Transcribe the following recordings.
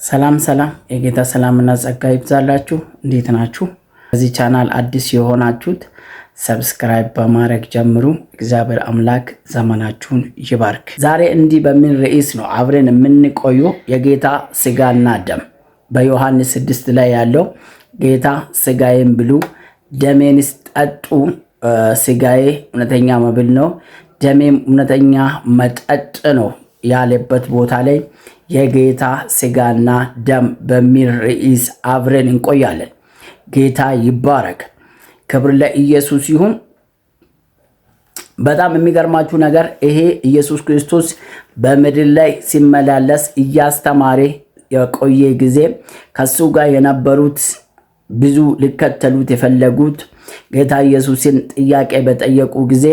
ሰላም ሰላም፣ የጌታ ሰላምና ጸጋ ይብዛላችሁ። እንዴት ናችሁ? በዚህ ቻናል አዲስ የሆናችሁት subscribe በማድረግ ጀምሩ። እግዚአብሔር አምላክ ዘመናችሁን ይባርክ። ዛሬ እንዲህ በሚል ርዕስ ነው አብረን የምንቆየው፣ የጌታ ስጋና ደም። በዮሐንስ 6 ላይ ያለው ጌታ ስጋዬን ብሉ ደሜንስ ጠጡ፣ ስጋዬ እውነተኛ መብል ነው፣ ደሜም እውነተኛ መጠጥ ነው ያለበት ቦታ ላይ የጌታ ስጋና ደም በሚል ርዕስ አብረን እንቆያለን። ጌታ ይባረክ። ክብር ለኢየሱስ ይሁን። በጣም የሚገርማችሁ ነገር ይሄ ኢየሱስ ክርስቶስ በምድር ላይ ሲመላለስ እያስተማረ የቆየ ጊዜ ከሱ ጋር የነበሩት ብዙ ሊከተሉት የፈለጉት ጌታ ኢየሱስን ጥያቄ በጠየቁ ጊዜ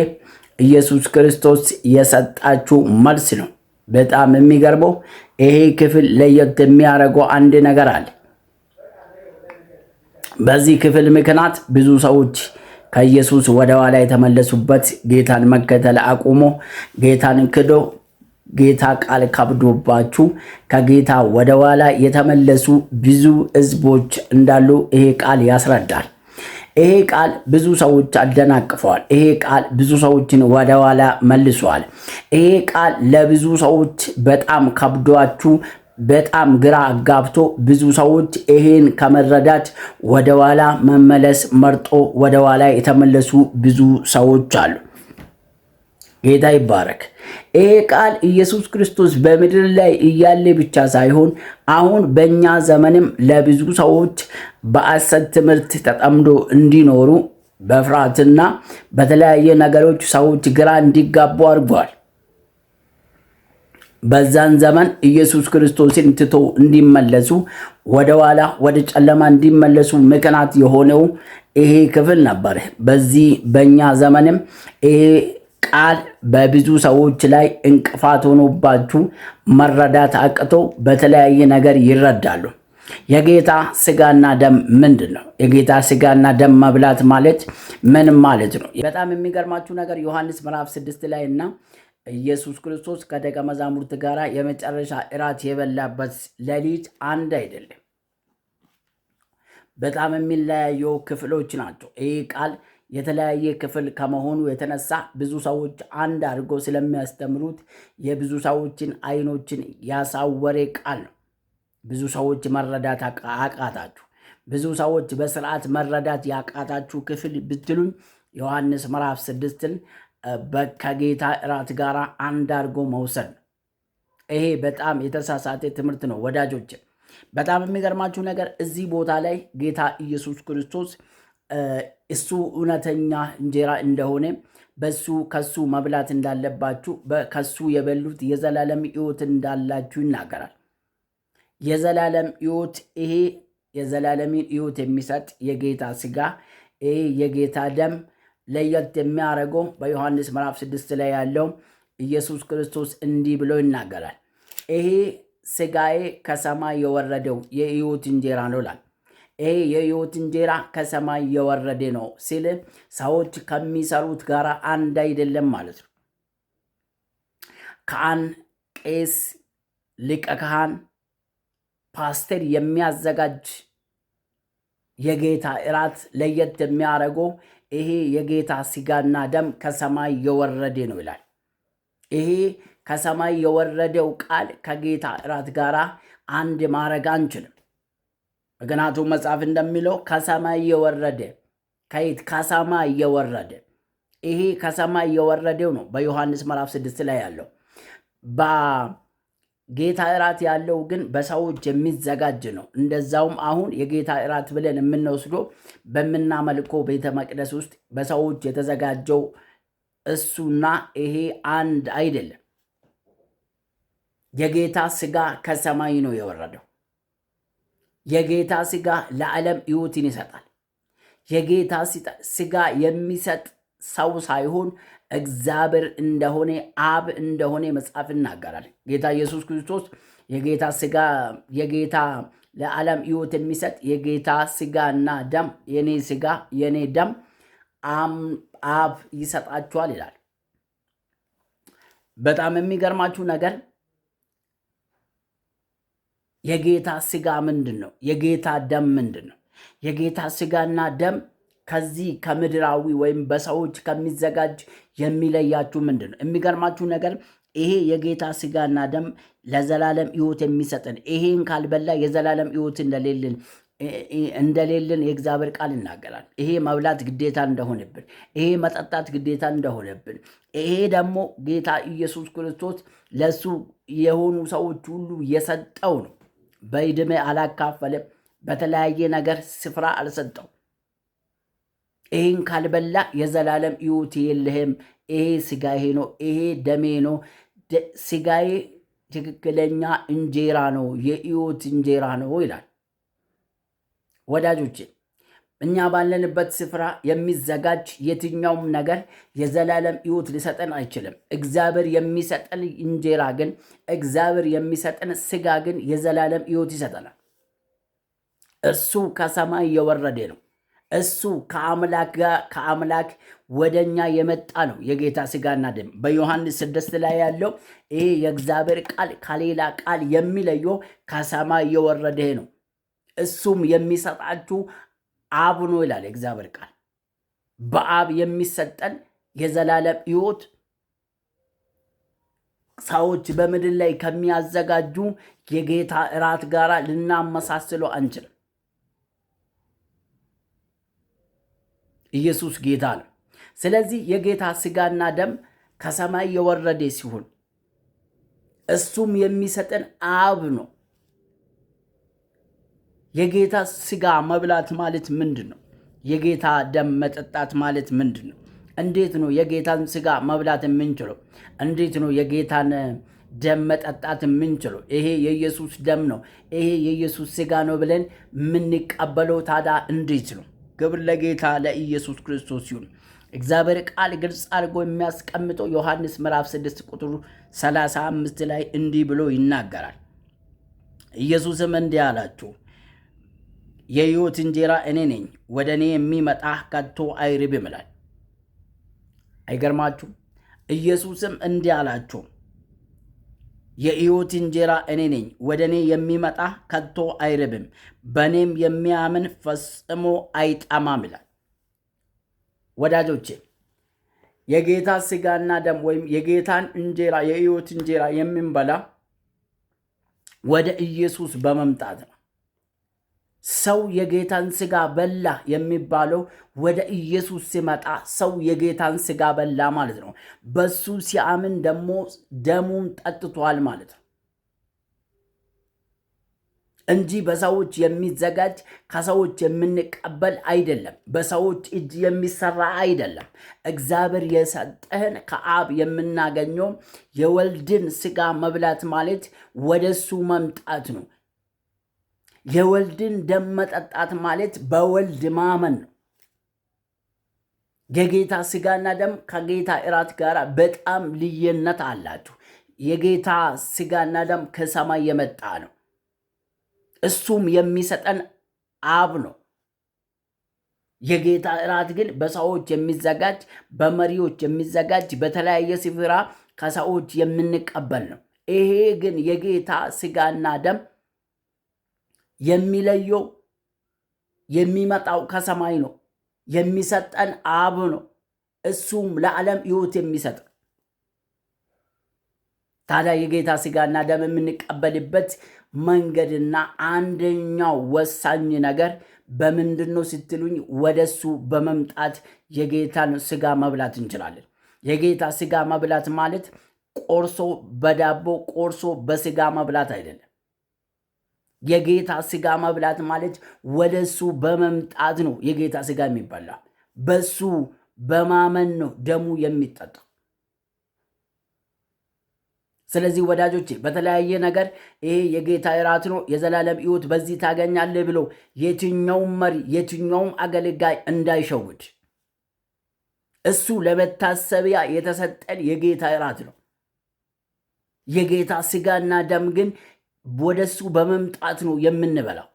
ኢየሱስ ክርስቶስ የሰጣችሁ መልስ ነው። በጣም የሚገርመው ይሄ ክፍል ለየት የሚያደርገው አንድ ነገር አለ። በዚህ ክፍል ምክንያት ብዙ ሰዎች ከኢየሱስ ወደ ኋላ የተመለሱበት፣ ጌታን መከተል አቁሞ፣ ጌታን ክዶ፣ ጌታ ቃል ከብዶባችሁ ከጌታ ወደ ኋላ የተመለሱ ብዙ ሕዝቦች እንዳሉ ይሄ ቃል ያስረዳል። ይሄ ቃል ብዙ ሰዎች አደናቅፈዋል። ይሄ ቃል ብዙ ሰዎችን ወደ ኋላ መልሷል። ይሄ ቃል ለብዙ ሰዎች በጣም ከብዷችሁ፣ በጣም ግራ አጋብቶ ብዙ ሰዎች ይሄን ከመረዳት ወደ ኋላ መመለስ መርጦ ወደ ኋላ የተመለሱ ብዙ ሰዎች አሉ። ጌታ ይባረክ። ይሄ ቃል ኢየሱስ ክርስቶስ በምድር ላይ እያለ ብቻ ሳይሆን አሁን በእኛ ዘመንም ለብዙ ሰዎች በሐሰት ትምህርት ተጠምዶ እንዲኖሩ፣ በፍርሃትና በተለያየ ነገሮች ሰዎች ግራ እንዲጋቡ አድርጓል። በዛን ዘመን ኢየሱስ ክርስቶስን ትቶ እንዲመለሱ፣ ወደ ኋላ ወደ ጨለማ እንዲመለሱ ምክንያት የሆነው ይሄ ክፍል ነበር። በዚህ በእኛ ዘመንም ይሄ ቃል በብዙ ሰዎች ላይ እንቅፋት ሆኖባችሁ መረዳት አቅቶ በተለያየ ነገር ይረዳሉ። የጌታ ስጋና ደም ምንድን ነው? የጌታ ስጋና ደም መብላት ማለት ምን ማለት ነው? በጣም የሚገርማችሁ ነገር ዮሐንስ ምዕራፍ 6 ላይ እና ኢየሱስ ክርስቶስ ከደቀ መዛሙርት ጋር የመጨረሻ እራት የበላበት ሌሊት አንድ አይደለም። በጣም የሚለያዩ ክፍሎች ናቸው። ይህ ቃል የተለያየ ክፍል ከመሆኑ የተነሳ ብዙ ሰዎች አንድ አድርጎ ስለሚያስተምሩት የብዙ ሰዎችን አይኖችን ያሳወረ ቃል ነው። ብዙ ሰዎች መረዳት አቃታችሁ። ብዙ ሰዎች በስርዓት መረዳት ያቃታችሁ ክፍል ብትሉኝ ዮሐንስ ምዕራፍ 6ን ከጌታ እራት ጋር አንድ አድርጎ መውሰድ ነው። ይሄ በጣም የተሳሳተ ትምህርት ነው ወዳጆች። በጣም የሚገርማችሁ ነገር እዚህ ቦታ ላይ ጌታ ኢየሱስ ክርስቶስ እሱ እውነተኛ እንጀራ እንደሆነ፣ በሱ ከሱ መብላት እንዳለባችሁ፣ ከሱ የበሉት የዘላለም ሕይወት እንዳላችሁ ይናገራል። የዘላለም ሕይወት፣ ይሄ የዘላለምን ሕይወት የሚሰጥ የጌታ ስጋ፣ ይሄ የጌታ ደም ለየት የሚያደርገው በዮሐንስ ምዕራፍ 6 ላይ ያለው ኢየሱስ ክርስቶስ እንዲህ ብሎ ይናገራል። ይሄ ስጋዬ ከሰማይ የወረደው የሕይወት እንጀራ ነው ይላል። ይሄ የሕይወት እንጀራ ከሰማይ የወረደ ነው ሲል ሰዎች ከሚሰሩት ጋር አንድ አይደለም ማለት ነው። ካህን፣ ቄስ፣ ሊቀ ካህን፣ ፓስተር የሚያዘጋጅ የጌታ እራት ለየት የሚያደርገው ይሄ የጌታ ስጋና ደም ከሰማይ የወረደ ነው ይላል። ይሄ ከሰማይ የወረደው ቃል ከጌታ እራት ጋር አንድ ማድረግ አንችልም። ምክንያቱም መጽሐፍ እንደሚለው ከሰማይ የወረደ፣ ከየት? ከሰማይ የወረደ፣ ይሄ ከሰማይ የወረደው ነው በዮሐንስ ምዕራፍ 6 ላይ ያለው። በጌታ እራት ያለው ግን በሰዎች የሚዘጋጅ ነው። እንደዛውም አሁን የጌታ እራት ብለን የምንወስደው በምናመልከው ቤተ መቅደስ ውስጥ በሰዎች የተዘጋጀው እሱና ይሄ አንድ አይደለም። የጌታ ስጋ ከሰማይ ነው የወረደው። የጌታ ስጋ ለዓለም ሕይወትን ይሰጣል። የጌታ ስጋ የሚሰጥ ሰው ሳይሆን እግዚአብሔር እንደሆነ፣ አብ እንደሆነ መጽሐፍ ይናገራል። ጌታ ኢየሱስ ክርስቶስ የጌታ ስጋ፣ የጌታ ለዓለም ሕይወት የሚሰጥ የጌታ ስጋና ደም፣ የኔ ስጋ የኔ ደም አብ ይሰጣችኋል ይላል። በጣም የሚገርማችሁ ነገር የጌታ ስጋ ምንድን ነው? የጌታ ደም ምንድን ነው? የጌታ ስጋና ደም ከዚህ ከምድራዊ ወይም በሰዎች ከሚዘጋጅ የሚለያችሁ ምንድን ነው? የሚገርማችሁ ነገር ይሄ የጌታ ስጋና ደም ለዘላለም ሕይወት የሚሰጥን፣ ይሄን ካልበላ የዘላለም ሕይወት እንደሌለን የእግዚአብሔር ቃል ይናገራል። ይሄ መብላት ግዴታ እንደሆነብን፣ ይሄ መጠጣት ግዴታ እንደሆነብን፣ ይሄ ደግሞ ጌታ ኢየሱስ ክርስቶስ ለሱ የሆኑ ሰዎች ሁሉ የሰጠው ነው። በዕድሜ አላካፈለም። በተለያየ ነገር ስፍራ አልሰጠው። ይህን ካልበላ የዘላለም ሕይወት የለህም። ይሄ ስጋዬ ነው፣ ይሄ ደሜ ነው። ስጋዬ ትክክለኛ እንጀራ ነው፣ የሕይወት እንጀራ ነው ይላል። ወዳጆቼ፣ እኛ ባለንበት ስፍራ የሚዘጋጅ የትኛውም ነገር የዘላለም ሕይወት ሊሰጠን አይችልም። እግዚአብሔር የሚሰጠን እንጀራ ግን፣ እግዚአብሔር የሚሰጠን ስጋ ግን የዘላለም ሕይወት ይሰጠናል። እሱ ከሰማይ የወረደ ነው። እሱ ከአምላክ ጋር ከአምላክ ወደኛ የመጣ ነው። የጌታ ስጋና ደም በዮሐንስ 6 ላይ ያለው ይሄ የእግዚአብሔር ቃል ከሌላ ቃል የሚለየው ከሰማይ የወረደ ነው። እሱም የሚሰጣችሁ አብ ነው ይላል የእግዚአብሔር ቃል። በአብ የሚሰጠን የዘላለም ሕይወት ሰዎች በምድር ላይ ከሚያዘጋጁ የጌታ እራት ጋር ልናመሳስለው አንችልም። ኢየሱስ ጌታ ነው። ስለዚህ የጌታ ስጋና ደም ከሰማይ የወረደ ሲሆን እሱም የሚሰጠን አብ ነው። የጌታ ስጋ መብላት ማለት ምንድን ነው? የጌታ ደም መጠጣት ማለት ምንድን ነው? እንዴት ነው የጌታን ስጋ መብላት የምንችለው? እንዴት ነው የጌታን ደም መጠጣት የምንችለው? ይሄ የኢየሱስ ደም ነው፣ ይሄ የኢየሱስ ስጋ ነው ብለን የምንቀበለው ታዲያ እንዴት ነው? ክብር ለጌታ ለኢየሱስ ክርስቶስ ይሁን። እግዚአብሔር ቃል ግልጽ አድርጎ የሚያስቀምጠው ዮሐንስ ምዕራፍ 6 ቁጥር 35 ላይ እንዲህ ብሎ ይናገራል። ኢየሱስም እንዲህ አላቸው፣ የሕይወት እንጀራ እኔ ነኝ፣ ወደ እኔ የሚመጣ ከቶ አይርብም ይላል። አይገርማችሁ? ኢየሱስም እንዲህ አላቸው፣ የሕይወት እንጀራ እኔ ነኝ፣ ወደ እኔ የሚመጣ ከቶ አይርብም፣ በእኔም የሚያምን ፈጽሞ አይጠማም ይላል። ወዳጆቼ፣ የጌታ ስጋና ደም ወይም የጌታን እንጀራ የሕይወት እንጀራ የምንበላ ወደ ኢየሱስ በመምጣት ነው። ሰው የጌታን ስጋ በላ የሚባለው ወደ ኢየሱስ ሲመጣ ሰው የጌታን ስጋ በላ ማለት ነው። በሱ ሲያምን ደግሞ ደሙን ጠጥቷል ማለት ነው እንጂ በሰዎች የሚዘጋጅ ከሰዎች የምንቀበል አይደለም። በሰዎች እጅ የሚሰራ አይደለም። እግዚአብሔር የሰጠህን ከአብ የምናገኘው የወልድን ስጋ መብላት ማለት ወደሱ መምጣት ነው። የወልድን ደም መጠጣት ማለት በወልድ ማመን ነው። የጌታ ስጋና ደም ከጌታ እራት ጋር በጣም ልዩነት አላቸው። የጌታ ስጋና ደም ከሰማይ የመጣ ነው። እሱም የሚሰጠን አብ ነው። የጌታ እራት ግን በሰዎች የሚዘጋጅ፣ በመሪዎች የሚዘጋጅ፣ በተለያየ ስፍራ ከሰዎች የምንቀበል ነው። ይሄ ግን የጌታ ስጋና ደም የሚለየው የሚመጣው ከሰማይ ነው። የሚሰጠን አብ ነው። እሱም ለዓለም ሕይወት የሚሰጥ። ታዲያ የጌታ ስጋና ደም የምንቀበልበት መንገድና አንደኛው ወሳኝ ነገር በምንድን ነው ስትሉኝ፣ ወደሱ በመምጣት የጌታን ስጋ መብላት እንችላለን። የጌታ ስጋ መብላት ማለት ቆርሶ በዳቦ ቆርሶ በስጋ መብላት አይደለም። የጌታ ስጋ መብላት ማለት ወደሱ በመምጣት ነው። የጌታ ስጋ የሚበላ በሱ በማመን ነው ደሙ የሚጠጣው። ስለዚህ ወዳጆቼ፣ በተለያየ ነገር ይሄ የጌታ እራት ነው፣ የዘላለም ሕይወት በዚህ ታገኛለህ ብሎ የትኛውም መሪ የትኛውም አገልጋይ እንዳይሸውድ። እሱ ለመታሰቢያ የተሰጠን የጌታ እራት ነው። የጌታ ስጋና ደም ግን ወደሱ በመምጣት ነው የምንበላው።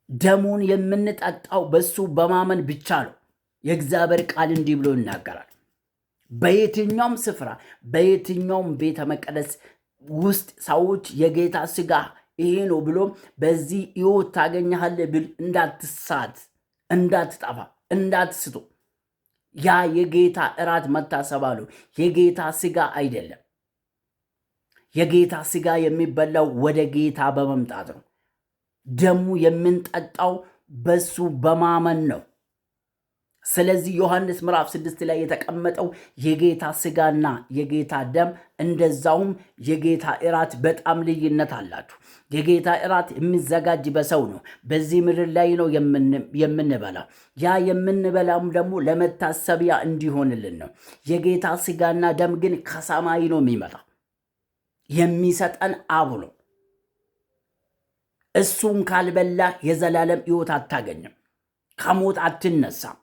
ደሙን የምንጠጣው በሱ በማመን ብቻ ነው። የእግዚአብሔር ቃል እንዲህ ብሎ ይናገራል። በየትኛውም ስፍራ በየትኛውም ቤተ መቅደስ ውስጥ ሰዎች የጌታ ስጋ ይሄ ነው ብሎ በዚህ ሕይወት ታገኛለህ ብል እንዳትሳት፣ እንዳትጠፋ፣ እንዳትስቱ። ያ የጌታ እራት መታሰቢያ ነው፣ የጌታ ስጋ አይደለም። የጌታ ስጋ የሚበላው ወደ ጌታ በመምጣት ነው። ደሙ የምንጠጣው በሱ በማመን ነው። ስለዚህ ዮሐንስ ምዕራፍ 6 ላይ የተቀመጠው የጌታ ስጋና የጌታ ደም እንደዛውም የጌታ እራት በጣም ልዩነት አላቸው። የጌታ እራት የሚዘጋጅ በሰው ነው። በዚህ ምድር ላይ ነው የምንበላው። ያ የምንበላውም ደግሞ ለመታሰቢያ እንዲሆንልን ነው። የጌታ ስጋና ደም ግን ከሰማይ ነው የሚመጣ። የሚሰጠን አብ ነው። እሱን ካልበላ የዘላለም ሕይወት አታገኝም። ከሞት አትነሳም።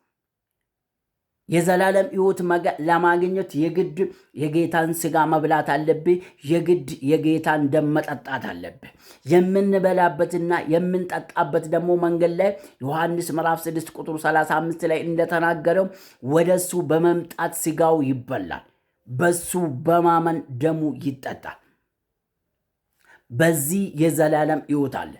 የዘላለም ሕይወት ለማግኘት የግድ የጌታን ስጋ መብላት አለብህ። የግድ የጌታን ደም መጠጣት አለብህ። የምንበላበትና የምንጠጣበት ደግሞ መንገድ ላይ ዮሐንስ ምዕራፍ 6 ቁጥር 35 ላይ እንደተናገረው ወደሱ በመምጣት ስጋው ይበላል፣ በሱ በማመን ደሙ ይጠጣል። በዚህ የዘላለም ሕይወት አለ።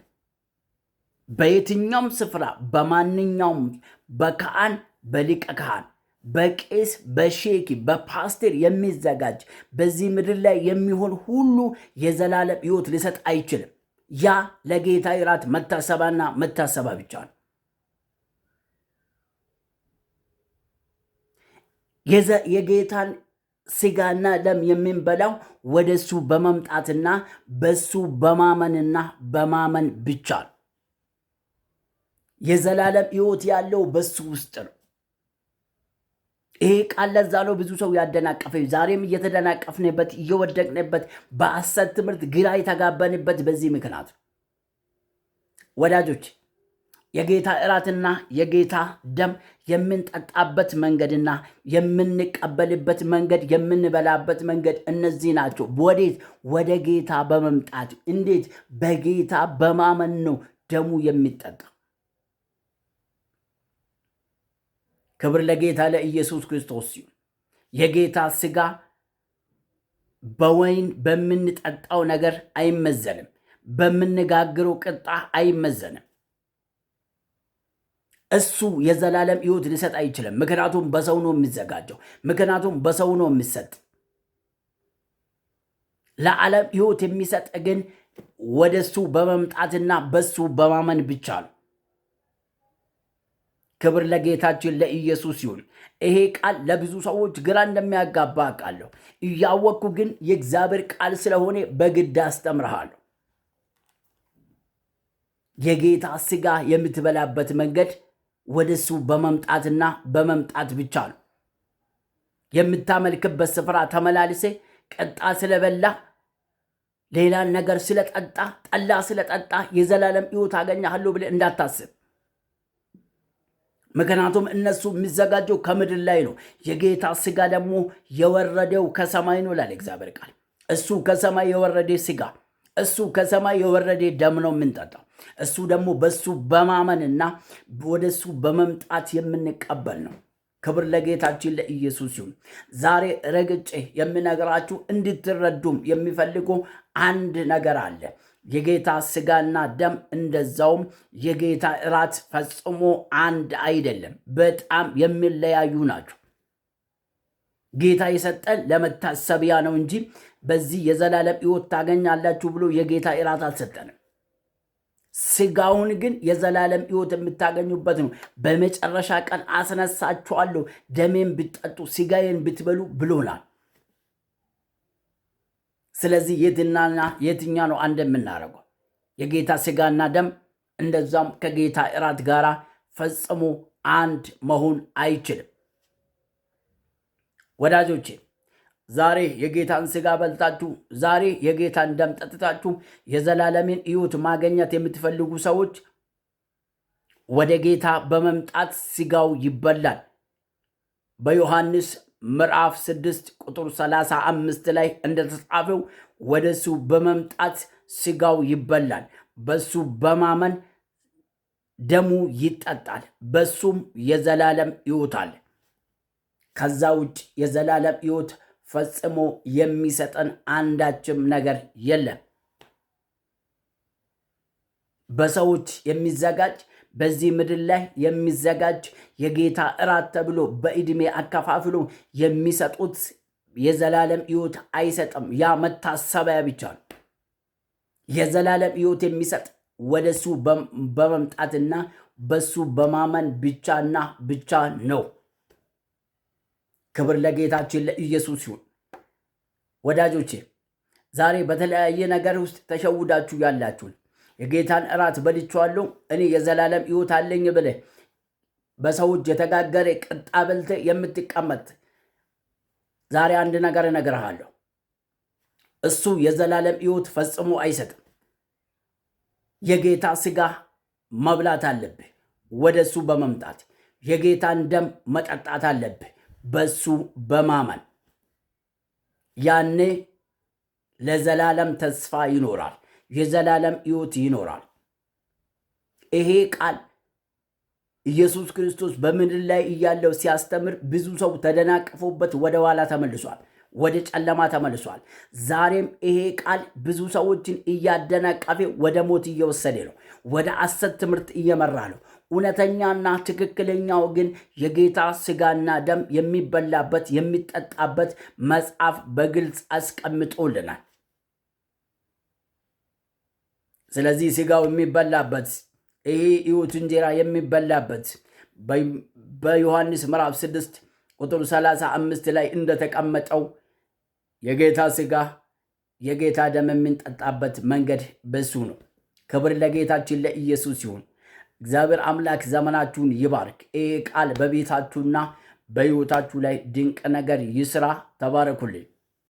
በየትኛውም ስፍራ በማንኛውም በካህን፣ በሊቀ ካህን፣ በቄስ፣ በሼኪ፣ በፓስተር የሚዘጋጅ በዚህ ምድር ላይ የሚሆን ሁሉ የዘላለም ሕይወት ሊሰጥ አይችልም። ያ ለጌታ እራት መታሰቢያና መታሰቢያ ብቻ ነው። የጌታን ስጋና ደም የምንበላው ወደሱ በመምጣትና በሱ በማመንና በማመን ብቻ ነው። የዘላለም ሕይወት ያለው በሱ ውስጥ ነው። ይሄ ቃል ለዛ ነው ብዙ ሰው ያደናቀፈ። ዛሬም እየተደናቀፍንበት፣ እየወደቅንበት፣ በሐሰት ትምህርት ግራ የተጋባንበት በዚህ ምክንያት ነው። ወዳጆች፣ የጌታ እራትና የጌታ ደም የምንጠጣበት መንገድና የምንቀበልበት መንገድ፣ የምንበላበት መንገድ እነዚህ ናቸው። ወዴት? ወደ ጌታ በመምጣት። እንዴት? በጌታ በማመን ነው ደሙ የሚጠጣ። ክብር ለጌታ ለኢየሱስ ክርስቶስ ይሁን። የጌታ ስጋ በወይን በምንጠጣው ነገር አይመዘንም። በምንጋግረው ቅጣ አይመዘንም። እሱ የዘላለም ሕይወት ሊሰጥ አይችልም። ምክንያቱም በሰው ነው የሚዘጋጀው። ምክንያቱም በሰው ነው የሚሰጥ። ለዓለም ሕይወት የሚሰጥ ግን ወደሱ በመምጣትና በሱ በማመን ብቻ ነው። ክብር ለጌታችን ለኢየሱስ ይሁን። ይሄ ቃል ለብዙ ሰዎች ግራ እንደሚያጋባ አውቃለሁ። እያወቅኩ ግን የእግዚአብሔር ቃል ስለሆነ በግድ አስተምርሃለሁ። የጌታ ስጋ የምትበላበት መንገድ ወደሱ በመምጣትና በመምጣት ብቻ ነው። የምታመልክበት ስፍራ ተመላልሴ ቅጣ ስለበላ፣ ሌላን ነገር ስለጠጣ፣ ጠላ ስለጠጣ የዘላለም ሕይወት አገኛለሁ ብለህ እንዳታስብ። ምክንያቱም እነሱ የሚዘጋጀው ከምድር ላይ ነው። የጌታ ስጋ ደግሞ የወረደው ከሰማይ ነው ይላል እግዚአብሔር ቃል። እሱ ከሰማይ የወረደ ስጋ፣ እሱ ከሰማይ የወረደ ደም ነው የምንጠጣው። እሱ ደግሞ በሱ በማመንና ወደሱ በመምጣት የምንቀበል ነው። ክብር ለጌታችን ለኢየሱስ ይሁን። ዛሬ ረግጬ የምነግራችሁ እንድትረዱም የሚፈልጉ አንድ ነገር አለ። የጌታ ስጋና ደም እንደዛውም የጌታ እራት ፈጽሞ አንድ አይደለም። በጣም የሚለያዩ ናቸው። ጌታ የሰጠን ለመታሰቢያ ነው እንጂ በዚህ የዘላለም ሕይወት ታገኛላችሁ ብሎ የጌታ እራት አልሰጠንም። ስጋውን ግን የዘላለም ሕይወት የምታገኙበት ነው። በመጨረሻ ቀን አስነሳችኋለሁ፣ ደሜን ብትጠጡ ስጋዬን ብትበሉ ብሎናል። ስለዚህ የትናና የትኛ ነው አንድ የምናደርገው? የጌታ ስጋና ደም እንደዛም ከጌታ እራት ጋር ፈጽሞ አንድ መሆን አይችልም። ወዳጆቼ፣ ዛሬ የጌታን ስጋ በልታችሁ፣ ዛሬ የጌታን ደም ጠጥታችሁ የዘላለምን ሕይወት ማግኘት የምትፈልጉ ሰዎች ወደ ጌታ በመምጣት ስጋው ይበላል። በዮሐንስ ምዕራፍ 6 ቁጥር 35 ላይ እንደተጻፈው ወደሱ በመምጣት ስጋው ይበላል፣ በሱ በማመን ደሙ ይጠጣል፣ በሱም የዘላለም ሕይወት አለ። ከዛ ውጭ የዘላለም ሕይወት ፈጽሞ የሚሰጠን አንዳችም ነገር የለም። በሰዎች የሚዘጋጅ፣ በዚህ ምድር ላይ የሚዘጋጅ የጌታ እራት ተብሎ በዕድሜ አከፋፍሎ የሚሰጡት የዘላለም ሕይወት አይሰጥም። ያ መታሰቢያ ብቻ ነው። የዘላለም ሕይወት የሚሰጥ ወደሱ በመምጣትና በሱ በማመን ብቻና ብቻ ነው። ክብር ለጌታችን ለኢየሱስ ይሁን። ወዳጆቼ፣ ዛሬ በተለያየ ነገር ውስጥ ተሸውዳችሁ ያላችሁን፣ የጌታን እራት በልቼዋለሁ፣ እኔ የዘላለም ሕይወት አለኝ ብለህ በሰዎች የተጋገረ ቅጣ በልተህ የምትቀመጥ፣ ዛሬ አንድ ነገር እነግርሃለሁ። እሱ የዘላለም ሕይወት ፈጽሞ አይሰጥም። የጌታ ስጋ መብላት አለብህ፣ ወደ እሱ በመምጣት የጌታን ደም መጠጣት አለብህ፣ በሱ በማመን። ያኔ ለዘላለም ተስፋ ይኖራል፣ የዘላለም ሕይወት ይኖራል። ይሄ ቃል ኢየሱስ ክርስቶስ በምድር ላይ እያለው ሲያስተምር ብዙ ሰው ተደናቅፎበት ወደ ኋላ ተመልሷል፣ ወደ ጨለማ ተመልሷል። ዛሬም ይሄ ቃል ብዙ ሰዎችን እያደናቀፈ ወደ ሞት እየወሰደ ነው፣ ወደ ሐሰት ትምህርት እየመራ ነው። እውነተኛና ትክክለኛው ግን የጌታ ስጋና ደም የሚበላበት የሚጠጣበት መጽሐፍ በግልጽ አስቀምጦልናል። ስለዚህ ስጋው የሚበላበት፣ ይሄ ሕይወት እንጀራ የሚበላበት በዮሐንስ ምዕራፍ 6 ቁጥር 35 ላይ እንደተቀመጠው የጌታ ስጋ የጌታ ደም የምንጠጣበት መንገድ በሱ ነው። ክብር ለጌታችን ለኢየሱስ ይሁን። እግዚአብሔር አምላክ ዘመናችሁን ይባርክ። ይህ ቃል በቤታችሁና በሕይወታችሁ ላይ ድንቅ ነገር ይስራ። ተባረኩልኝ።